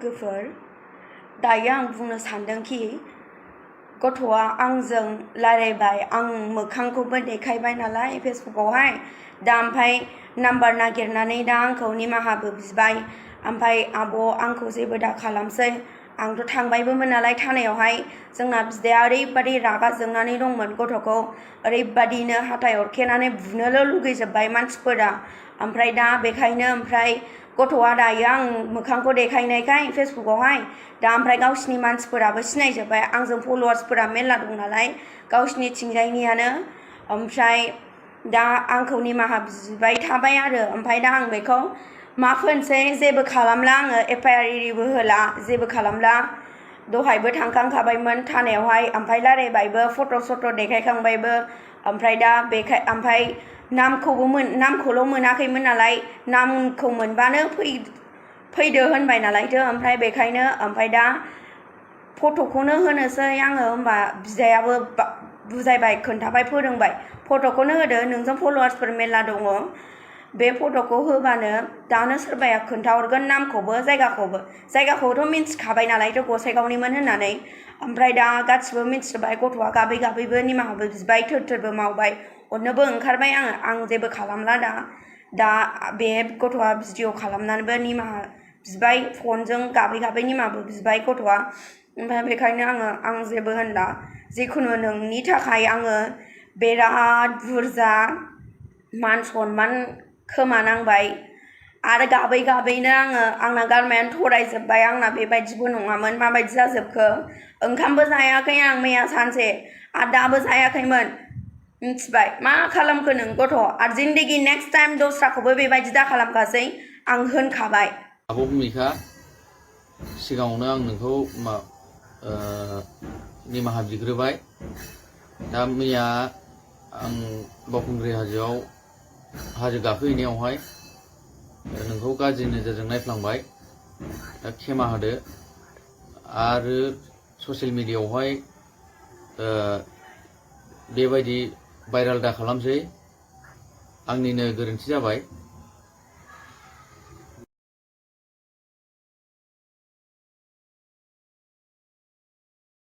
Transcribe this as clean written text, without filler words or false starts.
लोगोफोर दायो आं बुंनो सानदोंखि गथ'आ आंजों रायलायबाय आं मोखांखौबो देखायबाय नालाय फेसबुकआवहाय दा ओमफ्राय नाम्बार नागिरनानै दा आंखौ निमाहाबो बिबाय ओमफ्राय आब' आंखौ जेबो दा खालामसै आंथ' थांबायबोमोन नालाय थानायावहाय जोंना बिदाया ओरैबादि रागा जोंनानै दंमोन गथ'खौ ओरैबादिनो हाथाय अरखेनानै बुनोल' लुगैजोब्बाय मानसिफोरा ओमफ्राय दा बेखायनो ओमफ्राय गथ'आ दायो आं मोखांखौ देखायनायखाय फेसबुकआवहाय दा ओमफ्राय गावसिनि मानसिफोराबो सिनायजोब्बाय आंजों फल'वार्सफोरा मेरला दं नालाय गावसिनि थिंजायनियानो ओमफ्राय दा आंखौ निमाहा बिबाय थाबाय आरो ओमफ्राय दा आं बेखौ मा फोनसै जेबो खालामला आङो एफआइआर एरिबो होला जेबो खालामला दहायबो थांखांखाबायमोन थानायावहाय ओमफ्राय रायलायबायबो फट' देखायखांबायबो ओमफ्राय दा ओमफ्राय नामखौल' मोनाखैमोन नालाय नामखौ मोनबानो फैदो होनबाय नालायथो ओमफ्राय बेखायनो ओमफ्राय दा फट'खौनो होनोसै आङो होमबा बिदायाबो बुजायबाय खोन्थाबाय फोरोंबाय फट'खौनो होदो नोंजों फल'वार्सफोर मेरला दङ बे फट'खौ होबानो दानो सोरबाया खोन्थाहरगोन नामखौबो जायगाखौथ' मिन्थिखाबाय नालायथ' गसाइगावनिमोन होननानै ओमफ्राय दा गासिबो मिन्थिजोब्बाय गथ'आ गाबै गाबैबो निमाहाबो बिबाय थोर मावबाय हरनोबो ओंखारबाय आं जेबो खालामला दा बे गथ'आ भिडिअ खालामनानैबो निमाहा बिबाय फनजों गाबै निमाहाबो बिबाय गथ'आ ओमफ्राय बेखायनो आं जेबो होनला जिखुनु नोंनि थाखाय आङो बिराद बुरजा मान सनमान खोमानांबाय आरो गाबैनो आंना गारमायानो थरायजोब्बाय आंना बेबायदिबो नङामोन माबायदि जाजोबखो ओंखामबो जायाखै आं मैया सानसे आरो दाबो जायाखैमोन मिथिबाय मा खालामखो नों गथ' आरो जिन्दगि नेक्स्ट टाइम दस्राखौबो बेबायदि दा खालामखासै आं होनखाबाय आब' भुमिका सिगाङावनो आं नोंखौ निमाहा बिग्रोबाय दा मैया आं बावखुंग्रि हाजोआव हाजो गाखोहैनायावहाय नोंखौ गाज्रि नोजोरजों नायफ्लांबाय दा क्षेमा होदो आरो ससियेल मिडियायावहाय बेबायदि भाइराल दा खालामसै आंनिनो गोरोन्थि जाबाय